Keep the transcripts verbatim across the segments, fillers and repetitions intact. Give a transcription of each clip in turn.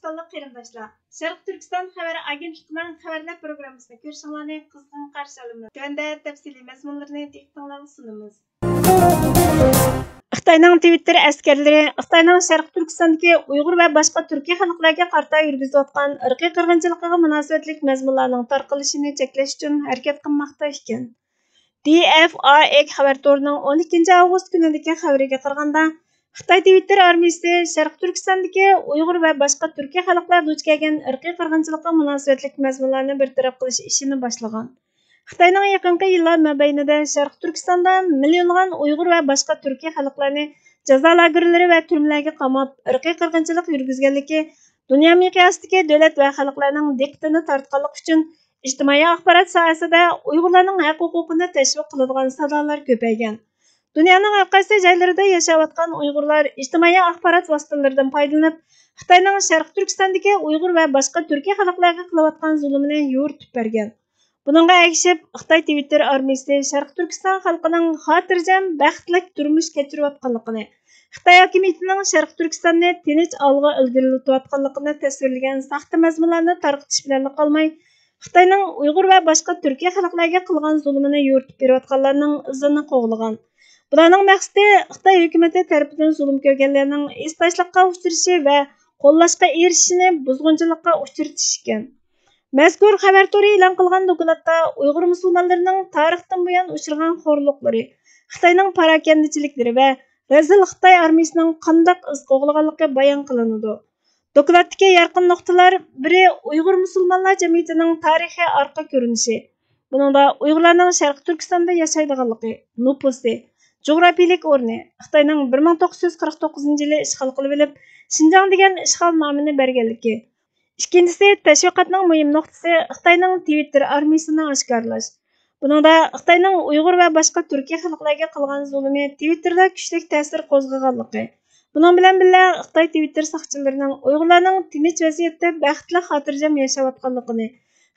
ھۆرمەتلىك قېرىنداشلار، شەرقىي تۈركىستان خەۋەر ئاگېنتلىقىنىڭ خەۋەرلەر پروگراممىسىنى كۆرۈشۈڭلارنى قىزغىن قارشى ئالىمىز. تۆۋەندە تەپسىلىي مەزمۇنلىرىنى دىققىتىڭلارغا سۇنىمىز. خىتاينىڭ تىۋىتتېر ئەسكەرلىرى خىتاينىڭ شەرقىي تۈركىستاندىكى ئۇيغۇر ۋە باشقا تۈركىي خەلقلەرگە قارىتا يۈرگۈزۈۋاتقان ئىرقىي قىرغىنچىلىقىغا مۇناسىۋەتلىك مەزمۇنلارنىڭ تارقىلىشىنى چەكلەش ئۈچۈن ھەرىكەت قىلماقتا ئىكەن. دى ئېف ئاي ئېكس خەۋەر تورىنىڭ ئون ئىككىنچى ئاۋغۇست كۈنىدىكى خەۋىرىگە قارىغاندا، خىتاي تىۋىتتېر ئارمىيىسى شەرقىي تۈركىستاندىكى ئۇيغۇر ۋە باشقا تۈركىي خەلقلەر دۇچ كەلگەن ئىرقىي قىرغىنچىلىققا مۇناسىۋەتلىك مەزمۇنلارنى بىر تەرەپ قىلىش ئىشىنى باشلىغان. خىتاينىڭ يېقىنقى يىللار مەبەينىدە شەرقىي تۈركىستاندا مىليونلىغان ئۇيغۇر ۋە باشقا تۈركىي خەلقلەرنى جازا لاگېرلىرى ۋە تۈرمىلەرگە قاماپ، ئىرقىي قىرغىنچىلىق يۈرگۈزگەنلىكى دۇنيا مىقياسىدىكى دۆلەت ۋە خەلقلەرنىڭ دىققىتىنى تارتقانلىقى ئۈچۈن، ئىجتىمائىي ئاخبارات ساھەسىدە ئۇيغۇرلارنىڭ ھەق-ھوقۇقىنى تەشۋىق قىلىدىغان سادالار كۆپەيگەن. دۇنيانىڭ ھەر قايسى جايلىرىدا ياشاۋاتقان ئۇيغۇرلار ئىجتىمائىي ئاخبارات ۋاسىتىلىرىدىن پايدىلىنىپ، خىتاينىڭ شەرقىي تۈركىستاندىكى ئۇيغۇر ۋە باشقا تۈركىي خەلقلەرگە قىلىۋاتقان زۇلۇمىنى يورۇتۇپ بەرگەن. بۇنىڭغا ئەگىشىپ، خىتاي تىۋىتتېر ئارمىيىسى شەرقىي تۈركىستان خەلقىنىڭ خاتىرجەم، بەختلىك تۇرمۇش كەچۈرۈۋاتقانلىقىنى، خىتاي ھاكىمىيىتىنىڭ شەرقىي تۈركىستاننى تىنچ ئالغا ئىلگىرىلىتىۋاتقانلىقىنى تەسۋىرلىگەن ساختا مەزمۇنلارنى تارقىتىش بىلەنلا قالماي، خىتاينىڭ ئۇيغۇر ۋە باشقا تۈركىي خەلقلەرگە قىلغان زۇلۇمىنى يورۇتۇپ بېرىۋاتقانلارنىڭ ئىزىنى قوغلىغان. بۇلارنىڭ مەقسىتى خىتاي ھۆكۈمىتى تەرىپىدىن زۇلۇم كۆرگەنلەرنىڭ ھېسداشلىققا ئۇچرىشى ۋە قوللاشقا ئېرىشىشىنى بۇزغۇنچىلىققا ئۇچرىتىش ئىكەن. مەزكۇر خەۋەر تورى ئېلان قىلغان دوكلاتتا ئۇيغۇر مۇسۇلمانلىرىنىڭ تارىختىن بۇيان ئۇچرىغان خورلۇقلىرى، خىتاينىڭ پاراكەندىچىلىكلىرى ۋە رەزىل خىتاي ئارمىيىسىنىڭ قانداق ئىز قوغلىغانلىقى بايان قىلىنىدۇ. دوكلاتتىكى يارقىن نۇقتىلار بىرى، ئۇيغۇر مۇسۇلمانلار جەمئىيىتىنىڭ تارىخىي ئارقا كۆرۈنۈشى. بۇنىڭدا ئۇيغۇرلارنىڭ شەرقىي تۈركىستاندا ياشايدىغانلىقى، نوپۇسى، جۇغراپىيىلىك ئورنى، خىتاينىڭ بىر مىڭ توققۇز يۈز قىرىق توققۇزىنچى يىلى ئىشغال قىلىۋېلىپ، شىنجاڭ دېگەن ئىشغال نامىنى بەرگەنلىكى. ئىككىنچىسى، تەشۋىقاتنىڭ مۇھىم نۇقتىسى خىتاينىڭ تىۋىتتېر ئارمىيىسىنى ئاشكارىلاش. بۇنىڭدا خىتاينىڭ ئۇيغۇر ۋە باشقا تۈركىي خەلقلەرگە قىلغان زۇلۇمى تىۋىتتېردا كۈچلۈك تەسىر قوزغىغانلىقى، بۇنىڭ بىلەن بىللە، خىتاي تىۋىتتېر ساقچىلىرىنىڭ ئۇيغۇرلارنىڭ تىنچ ۋەزىيەتتە بەختلىك خاتىرجەم ياشاۋاتقانلىقىنى،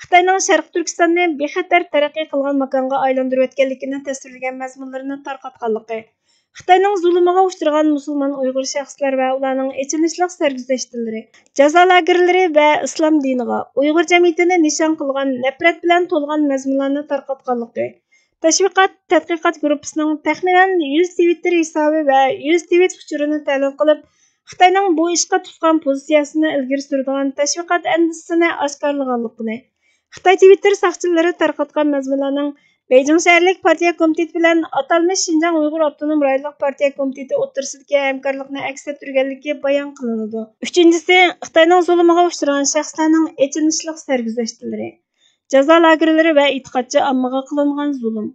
خىتاينىڭ شەرقىي تۈركىستاننى بىخەتەر تەرەققىي قىلغان ماكانغا ئايلاندۇرۇۋەتكەنلىكىنى تەسۋىرلىگەن مەزمۇنلىرىنى تارقاتقانلىقى، خىتاينىڭ زۇلۇمىغا ئۇچرىغان مۇسۇلمان ئۇيغۇر شەخسلەر ۋە ئۇلارنىڭ ئېچىنىشلىق سەرگۈزەشتلىرى، جازا لاگېرلىرى ۋە ئىسلام دىنىغا، ئۇيغۇر جەمئىيىتىنى نىشان قىلغان نەپرەت بىلەن تولغان مەزمۇنلارنى تارقاتقانلىقى، تەشۋىقات تەتقىقات گۇرۇپپىسىنىڭ تەخمىنەن يۈز تىۋىتتېر ھېسابى ۋە يۈز تىۋىت ئۇچۇرىنى تەھلىل قىلىپ، خىتاينىڭ بۇ ئىشقا تۇتقان پوزىتسىيەسىنى ئىلگىرى سۈرىدىغان تەشۋىقات ئەندىزىسىنى ئاشكارىلىغانلىقىنى، خىتاي تىۋىتتېر ساقچىلىرى تارقاتقان مەزمۇنلارنىڭ بېيجىڭ شەھەرلىك پارتىيە كومىتېتى بىلەن ئاتالمىش شىنجاڭ ئۇيغۇر ئاپتونوم رايونلۇق پارتىيە كومىتېتى ئوتتۇرىسىدىكى ھەمكارلىقنى ئەكس ئەتتۈرگەنلىكى بايان قىلىنىدۇ. ئۈچىنچىسى، خىتاينىڭ زۇلۇمىغا ئۇچرىغان شەخسلەرنىڭ ئېچىنىشلىق سەرگۈزەشتلىرى، جازا لاگېرلىرى ۋە ئېتىقادچى ئاممىغا قىلىنغان زۇلۇم،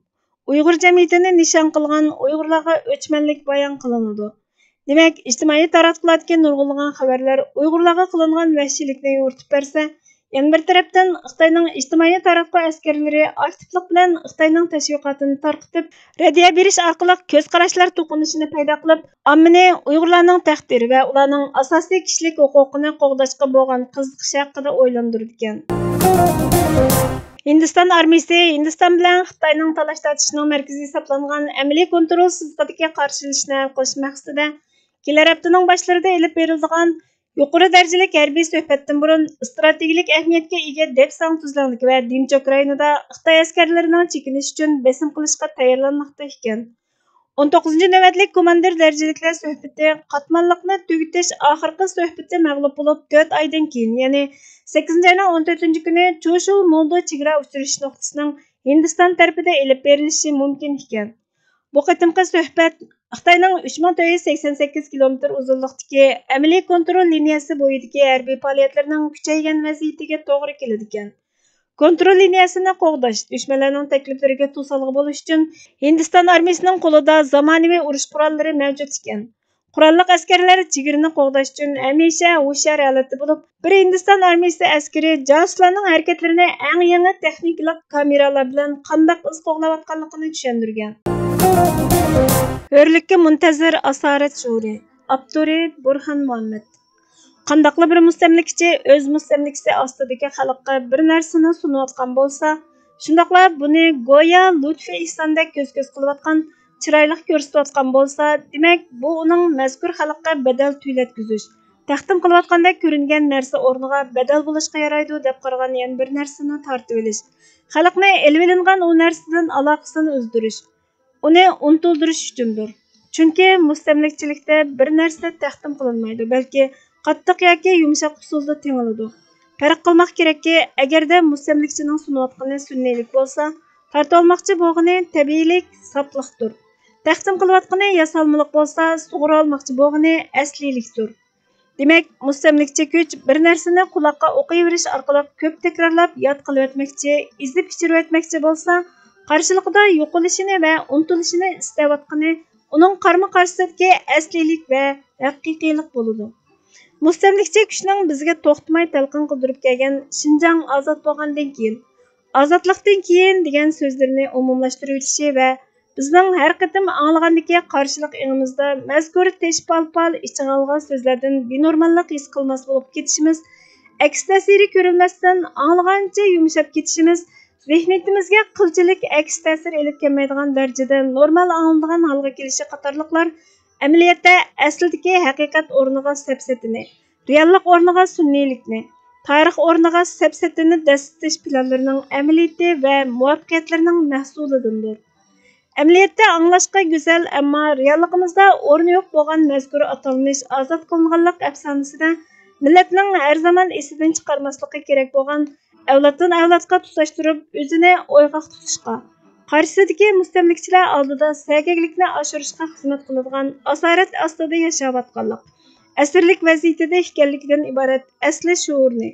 ئۇيغۇر جەمئىيىتىنى نىشان قىلغان ئۇيغۇرلارغا ئۆچمەنلىك بايان قىلىنىدۇ. دېمەك، ئىجتىمائىي تاراتقۇلاردىكى نۇرغۇنلىغان خەۋەرلەر ئۇيغۇرلارغا قىلىنغان ۋەھشىيلىكنى يورۇتۇپ بەرسە، يەنە بىر تەرەپتىن، خىتاينىڭ ئىجتىمائىي تاراتقۇ ئەسكەرلىرى ئاكتىپلىق بىلەن خىتاينىڭ تەشۋىقاتىنى تارقىتىپ، رەددىيە بېرىش ئارقىلىق كۆز قاراشلار توقۇنۇشىنى پەيدا قىلىپ، ئاممىنى ئۇيغۇرلارنىڭ تەقدىرى ۋە ئۇلارنىڭ ئاساسىي كىشىلىك ھوقۇقىنى قوغداشقا بولغان قىزىقىش ھەققىدە ئويلاندۇرىدىكەن. ھىندىستان ئارمىيىسى ھىندىستان بىلەن خىتاينىڭ تالاش-تارتىشىنىڭ مەركىزى ھېسابلانغان ئەمەلىي كونترول سىزىقىدىكى قارشىلىشىشنى ھەل قىلىش مەقسىتىدە، كېلەر ھەپتىنىڭ باشلىرىدا ئېلىپ بېرىلىدىغان يۇقىرى دەرىجىلىك ھەربىي سۆھبەتتىن بۇرۇن، ئىستراتېگىيىلىك ئەھمىيەتكە ئىگە دېپساڭ تۈزلەڭلىكى ۋە دىمچوك رايونىدا خىتاي ئەسكەرلىرىنىڭ چېكىنىشى ئۈچۈن بېسىم قىلىشقا تەييارلانماقتا ئىكەن. ئون توققۇزىنچى نۆۋەتلىك كوماندىر دەرىجىلىكلەر سۆھبىتى قاتماللىقنى تۈگىتىش ئاخىرقى سۆھبىتى مەغلۇپ بولۇپ، تۆت ئايدىن كېيىن، يەنى سەككىزىنچى ئاينىڭ ئون تۆتىنچى كۈنى چۇشۇ موندو چېگرا ئۇچرىشىش نۇقتىسىنىڭ ھىندىستان تەرىپىدە ئېلىپ بېرىلىشى مۇمكىن ئىكەن. بۇ قېتىمقى سۆھبەت خىتاينىڭ ئۈچ مىڭ تۆت يۈز سەكسەن سەككىز كىلومېتىر ئۇزۇنلۇقتىكى ئەمەلىي كونترول لىنىيەسى بويىدىكى ھەربىي پائالىيەتلىرىنىڭ كۈچەيگەن ۋەزىيىتىگە توغرا كېلىدىكەن. كونترول لىنىيەسىنى قوغداش، دۈشمەنلەرنىڭ تەكلىپلىرىگە توسالغۇ بولۇش ئۈچۈن ھىندىستان ئارمىيىسىنىڭ قولىدا زامانىۋى ئۇرۇش قوراللىرى مەۋجۇت ئىكەن. قوراللىق ئەسكەرلەر چېگرىنى قوغداش ئۈچۈن ھەمىشە ھوشيار ھالەتتە بولۇپ، بىر ھىندىستان ئارمىيىسى ئەسكىرى جاسۇسلارنىڭ ھەرىكەتلىرىنى ئەڭ يېڭى تېخنىكىلىق كامېرالار بىلەن قانداق ئىز قوغلاۋاتقانلىقىنى چۈشەندۈرگەن. ھۆرلۈككە مۇنتەزىر ئاسارەت شورى. ئاپتورى بۇرھان مۇھەممەد. قانداقلا بىر مۇستەملىكىچى ئۆز مۇستەملىكىسى ئاستىدىكى خەلققە بىر نەرسىنى سۇنۇۋاتقان بولسا، شۇنداقلا بۇنى گويا لۇتپى ئېھساندەك كۆز-كۆز قىلىۋاتقان، چىرايلىق كۆرسىتىۋاتقان بولسا، دېمەك، بۇ ئۇنىڭ مەزكۇر خەلققە بەدەل تۆلەتكۈزۈش، تەقدىم قىلىۋاتقاندەك كۆرۈنگەن نەرسە ئورنىغا بەدەل بولۇشقا يارايدۇ دەپ قارىغان يەنە بىر نەرسىنى تارتىۋېلىش، خەلقنى ئېلىۋېلىنغان ئۇ نەرسىدىن ئالاقىسىنى ئۈزدۈرۈش، ئۇنى ئۇنتۇلدۇرۇش ئۈچۈندۇر. چۈنكى مۇستەملىكىچىلىكتە بىر نەرسە تەقدىم قىلىنمايدۇ، بەلكى قاتتىق ياكى يۇمشاق ئۇسۇلدا تېڭىلىدۇ. پەرق قىلماق كېرەككى، ئەگەردە مۇستەملىكىچىنىڭ سۇنۇۋاتقىنى سۈنئىيلىك بولسا، تارتىۋالماقچى بولغىنى تەبىئىيلىك، ساپلىقتۇر. تەقدىم قىلىۋاتقىنى ياسالمىلىق بولسا، سۇغۇرۇۋالماقچى بولغىنى ئەسلىيلىكتۇر. دېمەك، مۇستەملىكىچى كۈچ بىر نەرسىنى قۇلاققا ئوقۇيۋېرىش ئارقىلىق كۆپ تەكرارلاپ ياد قىلىۋەتمەكچى، ئېزىپ ئىچۈرۈۋەتمەكچى بولسا، قارشىلىقىدا يوقىلىشىنى ۋە ئۇنتۇلۇشىنى ئىستەۋاتقىنى ئۇنىڭ قارىمۇ قارشىسىدىكى ئەسلىيلىك ۋە ھەقىقىيلىق بولىدۇ. مۇستەملىكىچى كۈچنىڭ بىزگە توختىماي تەلقىن قىلدۇرۇپ كەلگەن شىنجاڭ ئازاد بولغاندىن كېيىن، ئازادلىقتىن كېيىن دېگەن سۆزلىرىنى ئومۇملاشتۇرۇۋېتىشى ۋە بىزنىڭ ھەر قېتىم ئاڭلىغاندىكى قارشىلىق ئېڭىمىزدا مەزكۇر تېشى پال-پال ئىچىغا ئالغان سۆزلەردىن بىنورماللىق ھېس قىلماس بولۇپ كېتىشىمىز، ئەكس تەسىرى كۆرۈنمەستىن ئاڭلىغانچە يۇمشاپ كېتىشىمىز، زېھنىيىتىمىزگە قىلچىلىك ئەكس تەسىر ئېلىپ كەلمەيدىغان دەرىجىدە نورمال ئاڭلىنىدىغان ھالغا كېلىشى قاتارلىقلار ئەمەلىيەتتە ئەسلىدىكى ھەقىقەت ئورنىغا سەپسەتىنى، رېئاللىق ئورنىغا سۈنئىيلىكنى، تارىخ ئورنىغا سەپسەتىنى دەسسىتىش پىلانلىرىنىڭ ئەمەلىيىتى ۋە مۇۋەپپەقىيەتلىرىنىڭ مەھسۇلىدىندۇر. ئەمەلىيەتتە ئاڭلاشقا گۈزەل، ئەمما رېئاللىقىمىزدا ئورنى يوق بولغان مەزكۇر ئاتالمىش ئازاد قىلىنغانلىق ئەپسانىسىدە مىللەتنىڭ ھەر زامان ئېسىدىن چىقارماسلىقى كېرەك بولغان ئەۋلادتىن ئەۋلادقا تۇتاشتۇرۇپ ئۆزىنى ئويغاق تۇتۇشقا، قارشىسىدىكى مۇستەملىكىچىلەر ئالدىدا سەگەكلىكنى ئاشۇرۇشقا خىزمەت قىلىدىغان ئاسارەت ئاستىدا ياشاۋاتقانلىق، ئەسىرلىك ۋەزىيىتىدە ئىكەنلىكىدىن ئىبارەت ئەسلى شۇئۇرنى،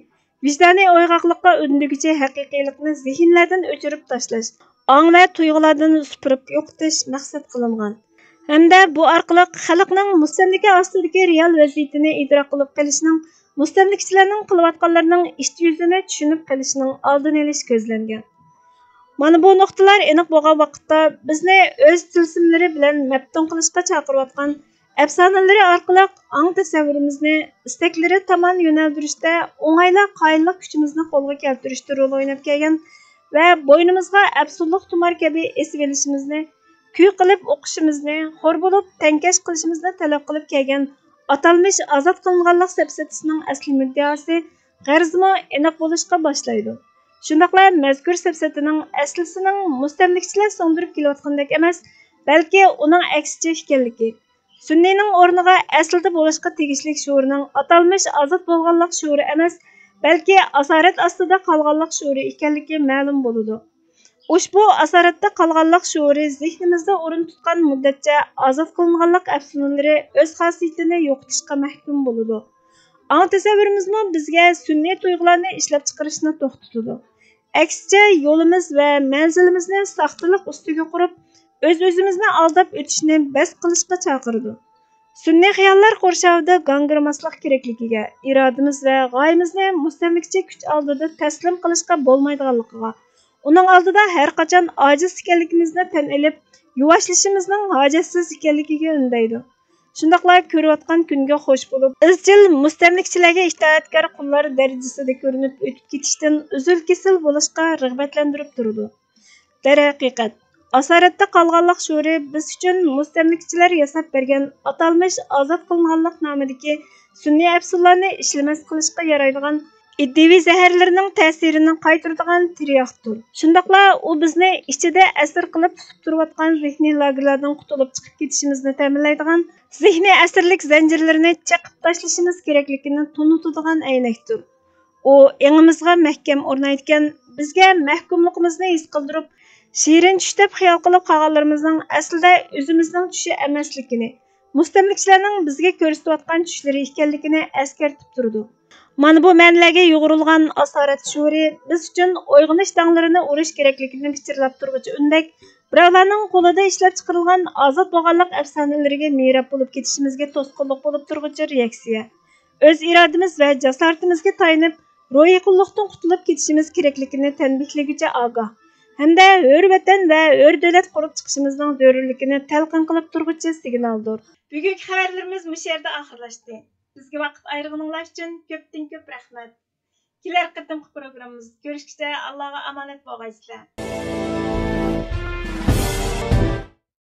ۋىجدانىي ئويغاقلىققا ئۈندىگۈچى ھەقىقىيلىقنى زېھىنلەردىن ئۆچۈرۈپ تاشلاش، ئاڭ ۋە تۇيغۇلاردىن سۈپۈرۈپ يوقىتىش مەقسەت قىلىنغان. ھەمدە بۇ ئارقىلىق خەلقنىڭ مۇستەملىكە ئاستىدىكى رېئال ۋەزىيىتىنى ئىدراك قىلىپ قېلىشنىڭ، مۇستەملىكىچىلەرنىڭ قىلىۋاتقانلىرىنىڭ ئىچ يۈزىنى چۈشىنىپ قېلىشنىڭ ئالدىنى ئېلىش كۆزلەنگەن. مانا بۇ نۇقتىلار ئېنىق بولغان ۋاقىتتا بىزنى ئۆز تىلسىملىرى بىلەن مەپتۇن قىلىشقا چاقىرىۋاتقان ئەپسانىلىرى ئارقىلىق ئاڭ تەسەۋۋۇرىمىزنى ئىستەكلىرى تامان يۆنەلدۈرۈشتە ئوڭايلا قايىللىق كۈچىمىزنى قولغا كەلتۈرۈشتە رول ئويناپ كەلگەن ۋە بوينىمىزغا ئەپسۇنلۇق تۇمار كەبى ئېسىۋېلىشىمىزنى، كۈي قىلىپ ئوقۇشىمىزنى، خور بولۇپ تەڭكەش قىلىشىمىزنى تەلەپ قىلىپ كەلگەن ئاتالمىش ئازاد قىلىنغانلىق سەپسەتىسىنىڭ ئەسلى مۇددىئاسى غەرىزىمۇ ئېنىق بولۇشقا باشلايدۇ. شۇنداقلا مەزكۇر سەپسەتىنىڭ ئەسلىسىنىڭ مۇستەملىكىچىلەر سىڭدۈرۈپ كېلىۋاتقىنىدەك ئەمەس، بەلكى ئۇنىڭ ئەكسىچە ئىكەنلىكى، سۈنئىينىڭ ئورنىغا ئەسلىدە بولۇشقا تېگىشلىك شۇئۇرنىڭ ئاتالمىش ئازاد بولغانلىق شۇئۇرى ئەمەس، بەلكى ئاسارەت ئاستىدا قالغانلىق شۇئۇرى ئىكەنلىكى مەلۇم بولىدۇ. ئۇشبۇ ئاسارەتتە قالغانلىق شۇئۇرى زېھنىمىزدە ئورۇن تۇتقان مۇددەتچە ئازاد قىلىنغانلىق ئەپسۇنىلىرى ئۆز خاسىيىتىنى يوقىتىشقا مەھكۇم بولىدۇ. ئاڭ تەسەۋۋۇرىمىزمۇ بىزگە سۈنئىي تۇيغۇلارنى ئىشلەپچىقىرىشنى توختىتىدۇ. ئەكسىچە، يولىمىز ۋە مەنزىلىمىزنى ساختىلىق ئۈستىگە قۇرۇپ، ئۆز-ئۆزىمىزنى ئالداپ ئۆتۈشنى بەس قىلىشقا چاقىرىدۇ. سۈنئىي خىياللار قورشاۋىدا گاڭگىرىماسلىق كېرەكلىكىگە، ئىرادىمىز ۋە غايىمىزنى مۇستەملىكىچى كۈچ ئالدىدا تەسلىم قىلىشقا بولمايدىغانلىقىغا، ئۇنىڭ ئالدىدا ھەر قاچان ئاجىز ئىكەنلىكىمىزنى تەن ئېلىپ، يۇۋاشلىشىمىزنىڭ ھاجەتسىز ئىكەنلىكىگە ئۈندەيدۇ. شۇنداقلا كۆرۈۋاتقان كۈنگە خوش بولۇپ، ئىزچىل مۇستەملىكىچىلەرگە ئىتائەتكار قۇللار دەرىجىسىدە كۆرۈنۈپ ئۆتۈپ كېتىشتىن ئۈزۈل-كېسىل بولۇشقا رىغبەتلەندۈرۈپ تۇرىدۇ. دەرھەقىقەت، ئاسارەتتە قالغانلىق شورى بىز ئۈچۈن مۇستەملىكىچىلەر ياساپ بەرگەن ئاتالمىش ئازاد قىلىنغانلىق نامىدىكى سۈنئىي ئەپسۇنلارنى ئىشلىمەس قىلىشقا يارايدىغان ئىدىيىۋى زەھەرلىرىنىڭ تەسىرىنى قايتۇرىدىغان تىرياكتۇر. شۇنداقلا ئۇ بىزنى ئىچىدە ئەسىر قىلىپ تۇتۇپ تۇرۇۋاتقان زېھنىي لاگېرلاردىن قۇتۇلۇپ چىقىپ كېتىشىمىزنى تەمىنلەيدىغان زېھنىي ئەسىرلىك زەنجىرلىرىنى چېقىپ تاشلىشىمىز كېرەكلىكىنى تونۇتىدىغان ئەينەكتۇر. ئۇ ئېڭىمىزغا مەھكەم ئورنايدىكەن، بىزگە مەھكۇملۇقىمىزنى ھېس قىلدۇرۇپ، شېرىن چۈش دەپ خىيال قىلىپ قالغانلىرىمىزنىڭ ئەسلىدە ئۆزىمىزنىڭ چۈشى ئەمەسلىكىنى، مۇستەملىكىچىلەرنىڭ بىزگە كۆرسىتىۋاتقان چۈشلىرى ئىكەنلىكىنى ئەسكەرتىپ تۇرىدۇ. مانا بۇ مەنىلەرگە يۇغۇرۇلغان ئاسارەت شورى بىز ئۈچۈن ئويغىنىش داڭلىرىنى ئۇرۇش كېرەكلىكىنى پىچىرلاپ تۇرغۇچى ئۈندەك، بىراۋلارنىڭ قولىدا ئىشلەپ چىقىرىلغان ئازاد بولغانلىق ئەپسانىلىرىگە مىرەپ بولۇپ كېتىشىمىزگە توسقۇنلۇق بولۇپ تۇرغۇچى رېئاكسىيە. ئۆز ئىرادىمىز ۋە جاسارىتىمىزگە تايىنىپ، روھىي قۇللۇقتىن قۇتۇلۇپ كېتىشىمىز كېرەكلىكىنى تەنبىھلىگۈچى ئاگاھ ھەمدە ھۆر ۋەتەن ۋە ھۆر دۆلەت قۇرۇپ چىقىشىمىزنىڭ زۆرۈرلۈكىنى تەلقىن قىلىپ تۇرغۇچى سىگنالدۇر. بۈگۈنكى خەۋەرلىرىمىز مۇشۇ يەردە ئاخىرلاشتى. بىزگە ۋاقىت ئايرىغىنىڭلار ئۈچۈن كۆپتىن كۆپ رەھمەت. كېلەر قېتىمقى پروگراممىمىزدا كۆرۈشكىچە ئاللاغا ئامانەت بولغايسىلەر.